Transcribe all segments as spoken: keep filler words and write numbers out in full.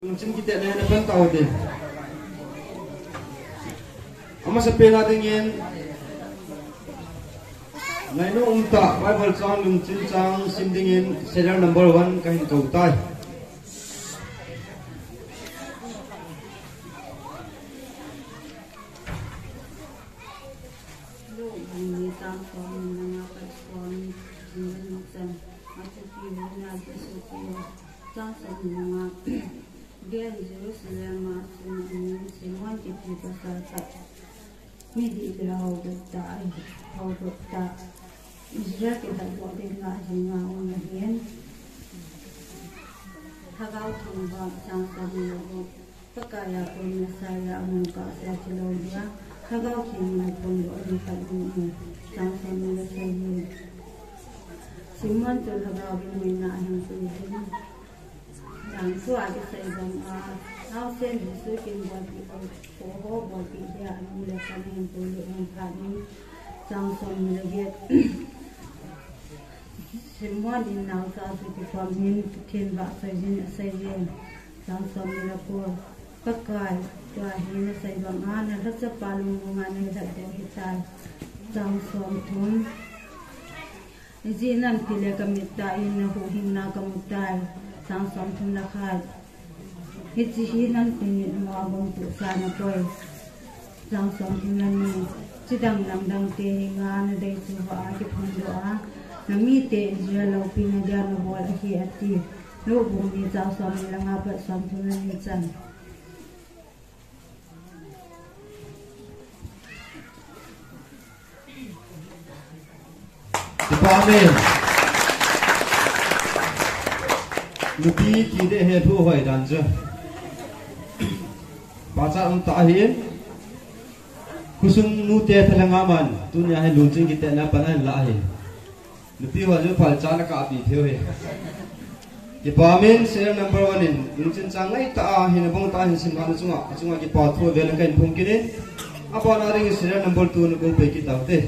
Lungchin kiti na hena pan tao te. Amasa pena dingin. Ngainu umta Bible chang lungchin chang sim dingin serial number one kahin kou tai. Luke bung ni chang som ni le nga pat som ni le ni chan. Athupi, Hoina Jesu Khristo. Chang som ni le nga. Ven Jerusalem a chun amin Simon kiti pasal khat. Midih le hougut tah, hougut tah. Israel kilhatdoh dinga hinga um ahin. Lhagao Theng bang chang som ni le gup. Pakaiya kon Messiah amu kahsa thilou dia. Lhagao Theng in aphondoh ding khat um e. Chang som ni le sagi. Simon chu Lhagao in hoina ahin pui hin. Danthua kisei banga, naosen Jesu kin bolpeh lou, koho bolpeh dia anu le apan ahin puilut lhon phat in. Chang som ni le get. Simon in naocha chu kipom in, Pathen vahchoi jin asei e. Chang som ni le ko. Pakai, tua hi nasei banga, nalhachapa lungmonga nalhatdoh ahitai. Chang som thum. Ijeh inem itile kamit tah in nahuhhingna kamu tai. Chang som thum le khat. Hiche hi namtin mitmu a gontohsa nakoi. Chang som thum le ni. Chidang namdang te henga nadei chu vah a kiphondoh a, namite Israel loupina dia nabol ahi, ati. Luke bung ni chang som ni le nga pat som thum le ni chan. Kipa amen. Nupi ti deh hi thu hoi dan chu. Pachat um tah ahin. Khosung nute thalheng a man, tunia hi lungchin kiti na pan ahin la ahi. Nupi ho chu phalcha na kapeh thei u ahi. Kipa amen, serial number one in, lungchin chang ngai tah a, hin abang tah a hin sim lhahna chunga, achunga kipa thu avel in kahin phong kit in, abana dingin serial number two na kou pei kit taute.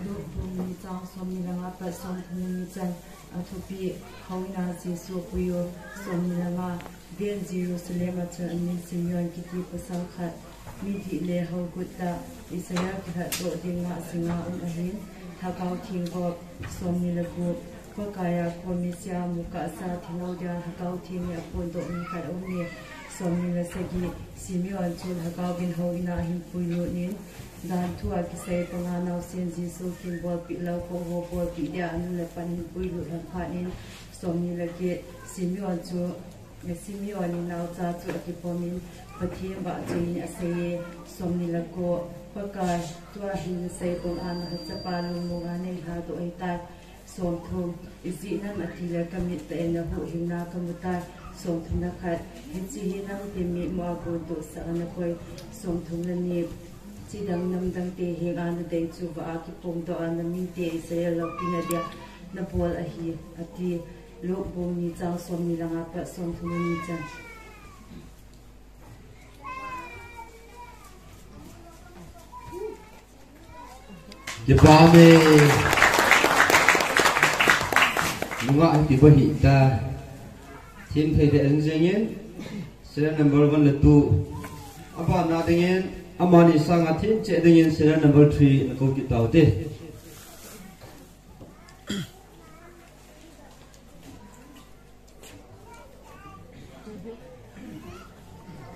Luke bung ni chang som ni le nga pat som thum le ni chan. Athupi, Hoina Jesu apui u. Som ni le nga. Ven Jerusalem a chun amin Simeon kiti pasal khat. Midih le hougut tah, Israel kilhatdoh dinga hinga um ahin. Lhagao Theng vop. Som ni le gup. Pakaiya kon Messiah amu kahsa thilou dia Lhagao Theng in aphondoh mi khat aum e. Som ni le sagi. Simeon chu Lhagao in hoina ahin puilut in. Danthua kisei banga naosen Jesu kin bolpeh lou, koho bolpeh dia anu le apan ahin puilut lhon phat in. Som ni le get. Simeon chu, Simeon in naocha chu akipom in, Pathen vahchoi in asei e. Som ni le ko. Pakai, tua hi nasei banga nalhachapa lungmonga neilhadoh ahitai. Som thum. Ijeh inem itile kamit tah in nahuhhingna kamu tai. Som thum le khat. Hiche hi namtin mitmu a gontohsa a nakoi. Som thum le ni. Chidang namdang te henga nadei chu vah a kiphondoh a, namite Israel loupina dia nabol ahi, ati. Luke bung ni chang som ni le nga pat som thum le ni chan. Kipa amen. Nungah hiti ba hita. Thim thei thei jing jingin. Serial number one le two. Abana dingin, amani sanga thim cheh dingin serial number three na kou kit taute.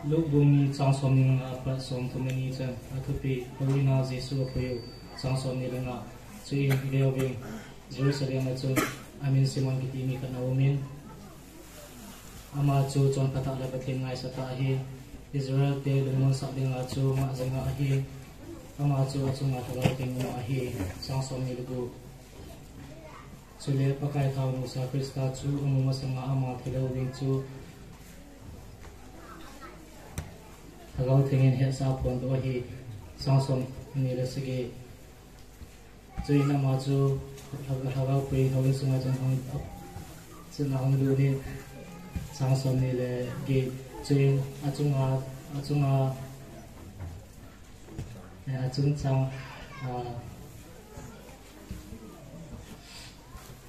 Luke bung ni chang som ni le nga pat som thum le ni chan. Athupi, Hoina Jesu apui u. Chang som ni le nga. Chuin veuvin, Jerusalem a chun amin Simon kiti mi khat ana um in. Ama chu chonphatah le Pathen ngaisatah ahi. Israel te lungmonsah dinga chu ama jeng ahi. Ama chu achunga Lhagao Theng um ahi. Chang som ni le gup. Chule Pakai thao nusa Christa chu amu masanga ama thilou ding chu Lhagao Theng in hetsah aphondoh ahi. Chang som ni le sagi. Chuin ama chu Lhagao pui in houin sunga chun ahung, chun ahung lut in, chang som ni le get. Chuin achunga, achunga, eh, achung chang, ah,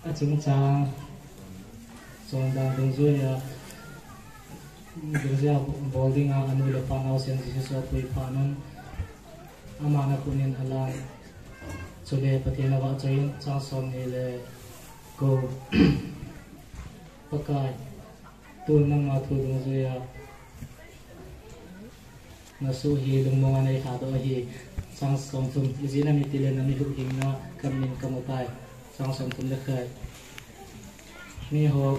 Achungchang, chondan dungjuiya, dungjuiya bol dinga anu le apa naosen Jesu apui phat un, aman akhut in alan, chule Pathen avahchoiyin chang somni le ko, Pakai, tun nangma thu dungjuiya nasoh hi lungmonga neilhadoh ahi. Chang somthum, ijeh inem itile namitlhi hinga kamin kamutai. Chang somthum le khat. Miho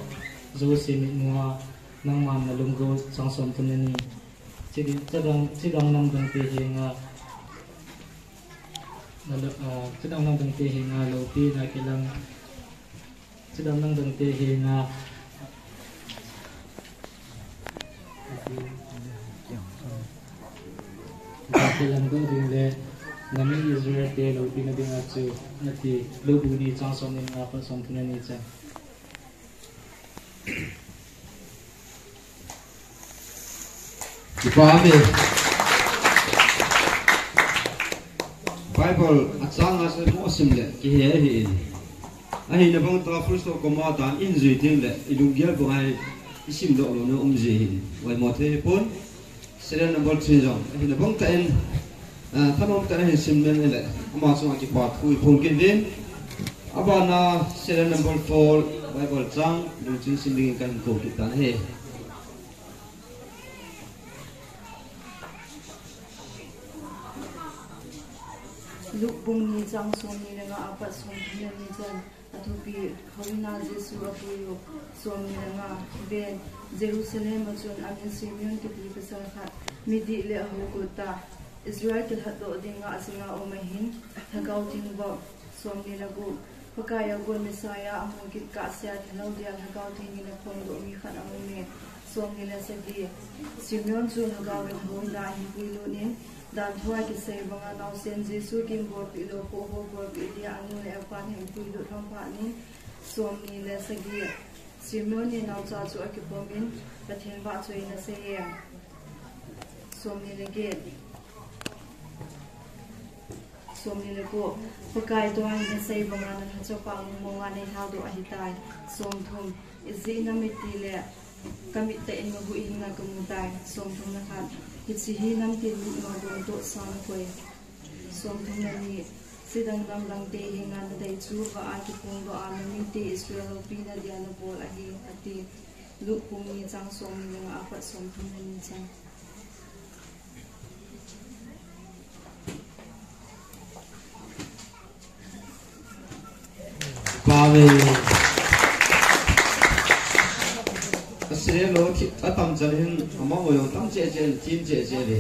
jouse mitmua nangman nalunggot. Chang somthum le ni. Chidang, chidang, chidang namdangte henga, nalo-, ah, chidang namdangte henga loupina kilang. Chidang namdangte henga, kilang doh ding le, nami Israelte loupina dinga chu, ati. Lukbung ni chang somni le nga apat somthum le ni chan. Kipah e. Bible achang a seimo sim le kihe ahi in. Ahina bang tah full stop comma dan in jui ding le ilunggel bang a isimdoh louna um ji ahi in. Vaimo thei pon. Serial number three jong ahina bang tah in, ah, thanom tah in ahin sim leng le, ama chunga kipa thu iphong kit uvin. Abana serial number four, Bible chang lungching sim dingin kahin kou kit tan ahi. Luke bung ni chang somni le nga apat somthum le ni chan. Athupi, Houin a Jesu apui u. Somni le nga. Ven, Jerusalem a chun amin Simeon kiti pasal khat, midih le ahou kut tah, Israel kilhatdoh dinga ajinga um ahin, Lhagao Theng vop. Somni le gup. Pakai a gon Messiah amu kit kahsea thilou dia Lhagao Theng in aphongdoh mi khat aume. Somni le sagi. Simeon chu Lhagao in houin a ahin puilut in, Dan thu a kisei banga naosen Jesu kin bolpeh lou, poh ho bolpeh dia anu le apan ahin puilut lhon phat in, somni le sagi. Simeon in naocha chu akipom in, Pathen vahchoi in asei e. Somni le get. Somni le ko. Pakai, tua hi nasei banga nalhacha pang lungmonga neilhadoh ahitai. Somthum. Ijeh inem itile, kamit tah in nahuhhingna kamutai. Somthum le khat. Hiche hi namtin lutna gong tohsa nakoi. Somthum le ni. Chidang namdangte henga nadei chu vah a kiphongdoh a namite Israel loupina dia nabol ahi, ati. Luke bung ni chang somni le nga apat somthum le ni chan. Amen. Asei lou, atam chan hin, amang o jong tam cheh cheh, tin cheh cheh le.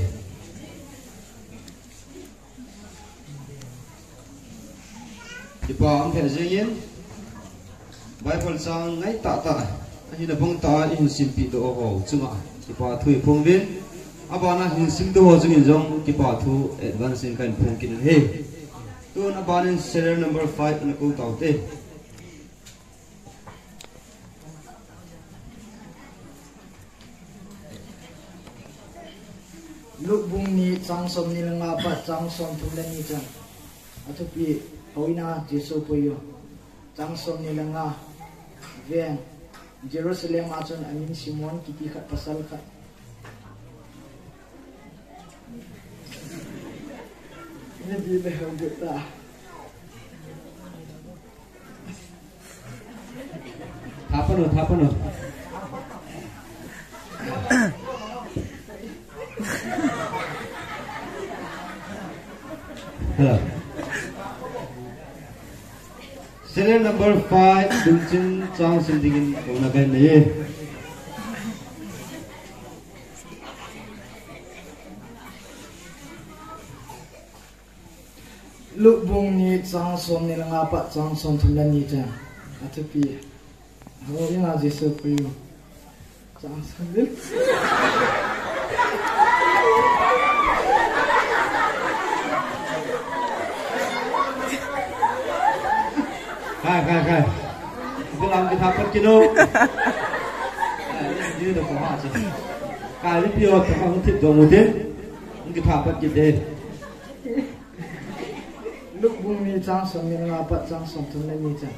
Kipa um lheh jengin, Bible chang ngai tah tah, ahina bang tah a ihin simpeh doh ho chunga kipa thu iphong uvin, abana hin simdoh ho chungin jong kipa thu advance in kahin phong kit in ahi. Tun abanin serial number five ana kou taute. Luke bung ni chang somni le nga apat chang somthum le ni chan. Athupi, Houin a Jesu apui u. Chang somni le nga. Ven, Jerusalem a chun amin Simeon kiti khat pasal khat. Midih le ahou kut tah. Thapan o, thapan o. Hello. Serial number five, Lungching chang sim dingin kouna kahin nei e. Luke bung ni chang somni le nga apat chang somthum le ni chan. Athupi, Houin a Jesu apui u. Chang somni. Khai, khai, khai. Bulam kithapat kit o. Ni to ko ha che. Khai, ni pi o, to ko thip do mu te. Kithapat kit de. Luke bung ni chang somni le nga apat chang somthum le ni chan.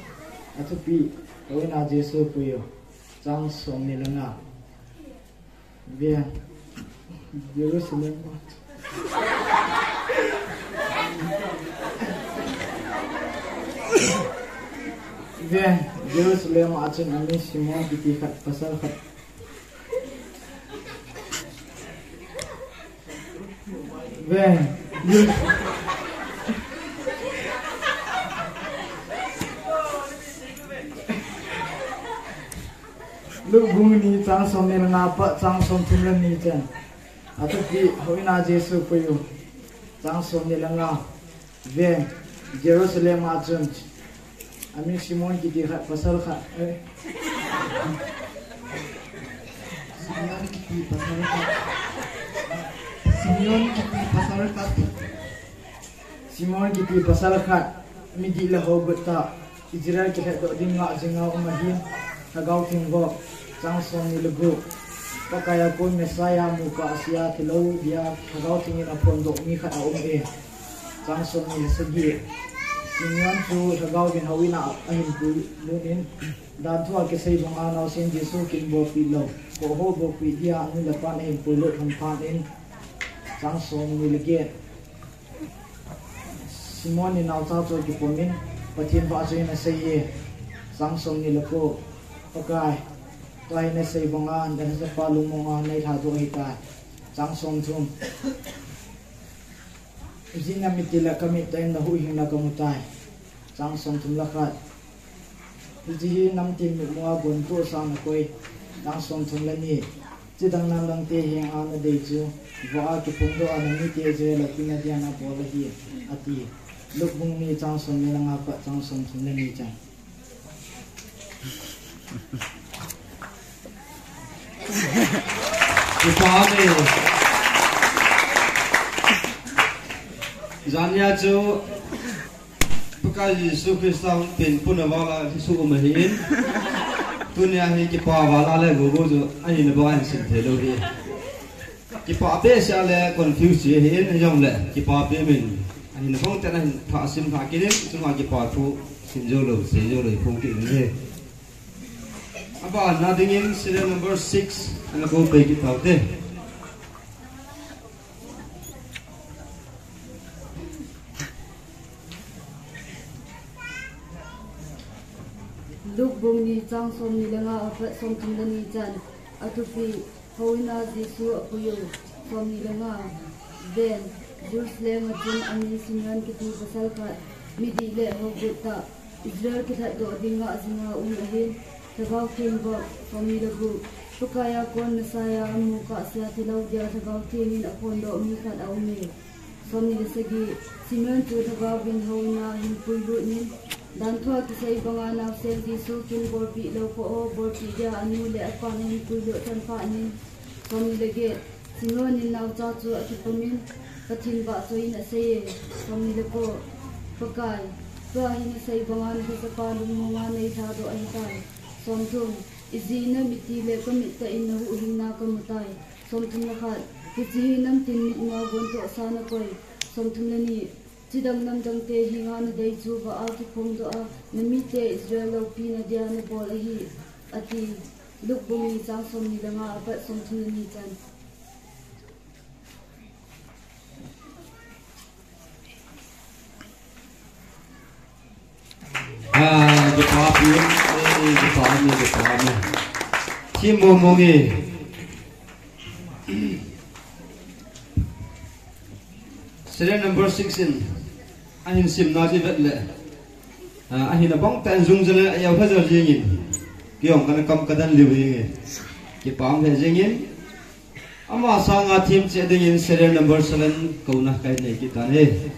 Athupi, houin a Jesu pui u. Chang somni le nga. Ven, Jerusalem. Ven, Jerusalem a chun amin Simon kiti khat pasal khat. Ven, Jeru- Luke bung ni chang somni le nga apat chang somthum le ni chan. Athupi, houin a Jesu pui u. Chang somni le nga. Ven, Jerusalem a chun amin Simon kiti khat pasal khat. Eh. Simon kiti pasal khat. Simon kiti pasal khat. Simon kiti pasal khat. Midih le hougut tah. Israel kilhatdoh ding ngah jinga um ahin, Lhagao Theng vop. Chang somni le gup. Pakai a kon Messiah mu kahsea thilou dia Lhagao Theng in aphondoh mi khat aum e. Chang somni le sagi. Simeon chu Lhagao vin houin a ahin puilut in, danthu a kisei banga naosen Jesu kin bolpeh lou, khoh ho bolpeh dia anu le apan ahin puilut lhon phat in. Chang somni le get. Simon in naocha chu akipom in, Pathen vahchoi in asei e. Chang somni le ko. Pakai, tua hi nasei banga nalhasapa lungmonga neilhadoh ahitai. Chang somthum. Ijeh inem itile kamit tah in nahuhhingna kamutai. Chang somthum le khat. Hiche hi namtin mitmua gontohsa nakoi. Chang somthum le ni. Chidang namdangte henga nadei chu, voh a kiphongdoh a namite Israel loupina dia nabol ahi, ati. Luke bung ni chang somni le nga apat chang somthum le ni chan. Kipah e. Jania chu Pakai Jesu Christa hung pen puna vala hisu um ahin. Tunia hi kipa vala le gogo chu ahina banga hin sim thei lou hi. Kipa behseh le confuse hi ahin, hijongle kipa be min ahina bang tah in ahin thah sim thah kit in, chunga kipa thu sim jou lou, sei jou lou, phong kit in ahi. Abana dingin serial number six, ana ko pe kit taute. Luke bung ni chang somni le nga apat somthum le ni chan. Athupi, houin a Jesu apui u. Somni le nga. Ven, Jerusalem a chun amin Simeon kiti pasal khat, midih le hougut tah, Israel kilhatdoh ding ngah jinga um ahin, Lhagao Theng vop. Somni le gup. Pakai a kon Messiah amu kahsea thilou dia Lhagao Theng in aphondoh mi khat aum e. Somni le sagi. Simeon chu Lhagao vin houin a ahin puilut in, danthu a kisei banga naosen Jesu kin bolpeh lou, khoh ho bolpeh dia anu le apan ahin puilut lhon phat in. Somni le get. Simeon in naocha chu akipom in, Pathen vahchoi in asei e. Somni le ko. Pakai, tua hi nasei banga nalhasapa lungmonga neilhadoh ahitai. Somthum. Ijeh inem itile kamit tah in nahuhhingna kamutai. Somthum le khat. Hiche hi namtin mitmua gontohsa nakoi. Somthum le ni. Chidang namdangte henga nadei chu, voh a kiphongdoh a namite Israel loupina dia nabol ahi, ati. Luke bung ni chang somni le nga apat somthum le ni chan. Ah, kipa pi, eh, kipa mi, kipa mi. Thim mong mong e. Serial number six in ahin simna chu vet le, ah, ahina bang tah in jung jale a yau pha jal jingin. Kei jong kana kam kadan liu jingin. Kipa um he jingin. Ama sanga thim che dingin serial number seven kouna kahin nei kit tan ahi.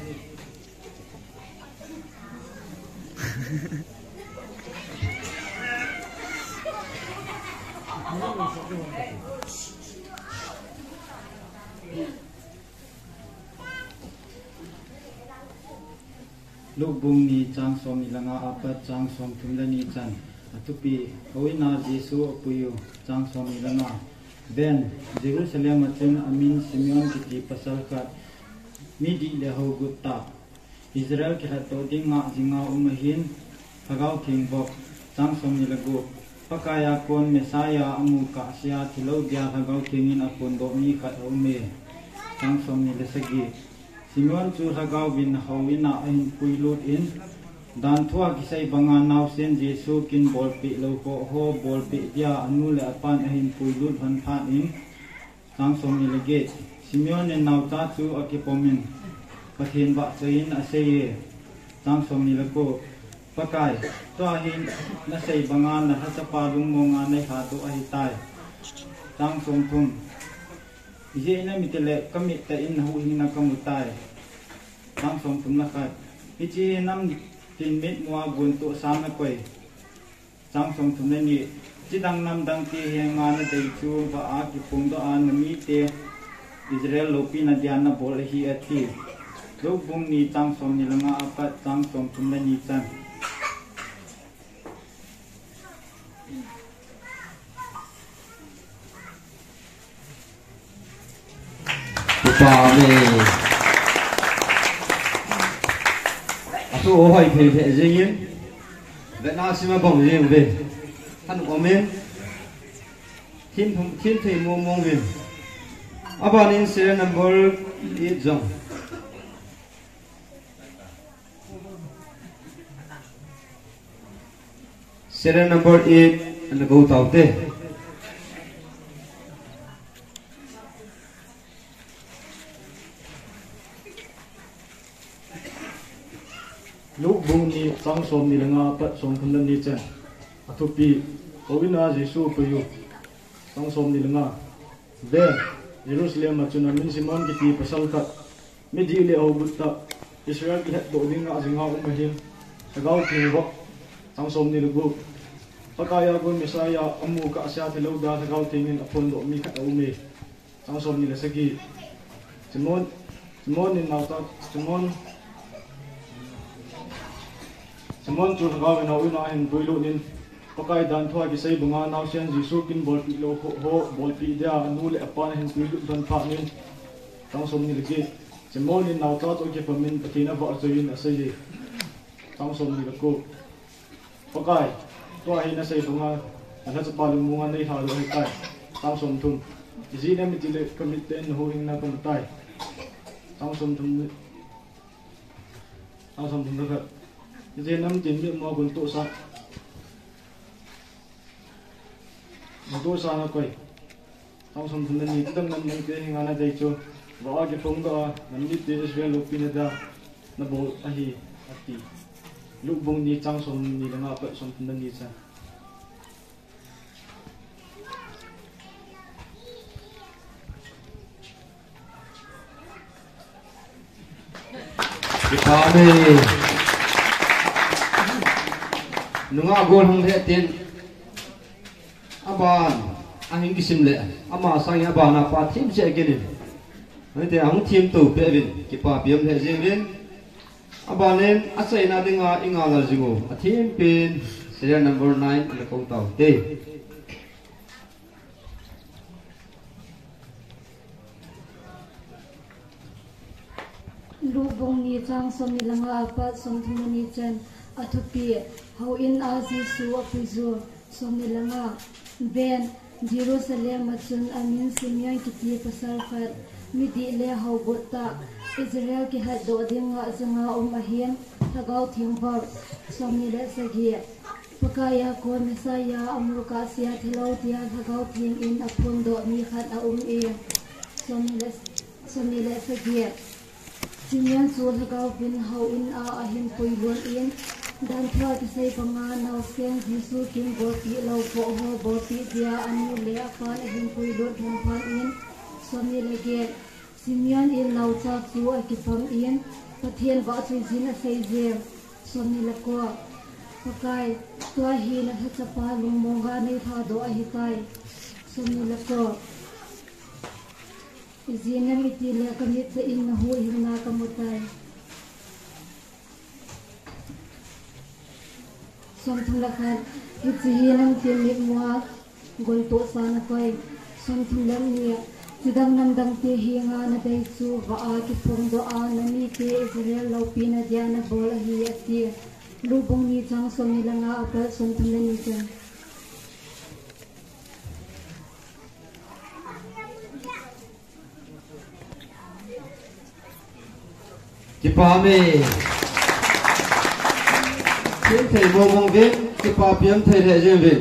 Luke bung ni chang somni le nga apat chang somthum le ni chan. Athupi, houin a Jesu apui u. Chang somni le nga. Ven, Jerusalem a chun amin Simeon kiti pasal khat, midih le hougut tah, Israel kilhatdoh ding ngah jinga um ahin, Lhagao Theng vop. Chang somni le gup. Pakaiya kon Messiah amu kahsea thilou dia Lhagao Thengin aphondoh mi khat aume. Chang somni le sagi. Simeon chu Lhagaovin houin a ahin puilut in, dan thua kisei banga naosen Jesu kin bolpeh lou ho, ho bolpeh dia anu le apan ahin puilut lhon phat in, chang somni le get. Simeon in naocha chu akipomin, Pathen vahchoiyin aseiye. Chang somni le ko. Pakai, tua hi nasei banga nalhachapa lungmonga neilhadoh ahitai. Chang somthum. Ijeh inem itile kamit tah in nahuhhingna kamutai. Chang somthum le khat. Hiche hi namtin mitmua gontohsa nakoi. Chang somthum le ni. Chidang namdangte henga nadei chu vah a kiphongdoh a namite Israel loupina dia nabol ahi ati. Luke bung ni chang somni le nga apat chang somthum le ni chan. Kipa ume. Asu o hoi phei phei jingin. Vetna sima bang jing ve. Han omen. Thin thum, thin thei mong mong ve. Abanin serial number eight jong. Serial number eight, ana go taute. Luke bung ni chang somni le nga apat somthum le ni chan. Athupi, houin a Jesu apuiyu. Chang somni le nga. Ve, Jerusalem a chun amin Simon kiti pasal khat, midih le hougut tah, Israel kilhatdoh dinga ajinga um ahin, Lhagao Theng vop. Chang somni le gup. Pakaiya kon Messiah amu kahsea thilou dia Lhagao Thengin aphondoh mi khat aume. Chang somni le sagi. Simon, Simon in naocha, Simon, Simon chu Lhagaovin houin a ahin puilut in, Pakai, dan thua kisei banga naosen Jesu kin bolpeh lou ho, ho bolpeh dia anu le apan ahin puilut lhon phat in. Chang somni le get. Simeon in naocha chu akipomin Pathen avahchoiyin aseiye. Chang somni le ko. Pakai, tua hi nasei banga nalhachapa lungmonga neilhadoh ahitai. Chang somthum. Ijeh inem itile kamit tah in nahuhhingna kamutai. Chang somthum le, chang somthum le khat. Ijeh inem itile mitmua gontohsa, gontohsa nakoi. Chang somthum le ni. Chidang namdangte henga nadei chu vah a kiphongdoh a namite Israel loupina dia nabol ahi ati. Luke bung ni chang somni le nga apat somthum le ni chan. Kipa ume. Nungah gol hung lheh tin. Aban, ahin kisim le, ama sangin abana pa themcha kinin. Hiti ahung themto peh uvin, kipapi um lheh jeng uvin. Abanin, achaina dinga i ngai jing u, athempin, serial number nine, ana kou taute. Luke bung ni chang somni le nga apat somthum le ni chan. Athupi, houin a Jesu apuiyu. Somni le nga. Ven, Jerusalem a chun amin Simeon kiti pasal khat, midih le hougut tah, Israel kilhatdoh dinga ajinga um ahin, Lhagao Theng vop. Somni le sagi. Pakaiya kon Messiah amu kahsea thilou dia Lhagao Thengin aphondoh mi khat aume. Somni le, somni le sagi. Simeon chu Lhagaovin houin a ahin puilut in, dan thua kisei banga naosen Jesu kin bolpeh lou ho, ho bolpeh dia anu le apan ahin puilut lhon phat in. Somni le get. Simeon in naocha chu akipom in, Pathen vahchoiyin aseiye. Somni le ko. Pakai, tua hi nalhachapa lungmonga neilhadoh ahitai. Somni le ko. Ijeh inem itile kamit tah in nahuhhingna kamutai. Somthum le khat. Hiche hi namtin mitmua gontohsa nakoi. Somthum le ni. Chidang namdangte henga nadei chu vah a kiphongdoh a namite Israel loupina dia nabol ahi ati. Luhbung ni chang som ni le nga a pat som thum le ni chan. Kipa me. Piang thei mo mong vin, kipa piang thei le jin vin.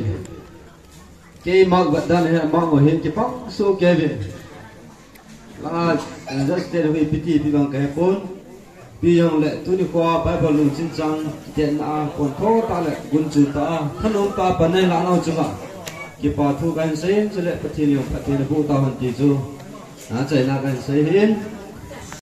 Kei mak vat dan he mak mo hin kipang so Kevin. La, just te hui piti pi bang ka he pon. Pi jong le tuni khoa Bible lungchin chang kiten na a pon tho ta le gun chu ta a. Thanom pa pa nei la nau chunga. Kipa thu kan sei chule Pathen jong Pathen bu ta hon ti chu. A chaina kan sei hin.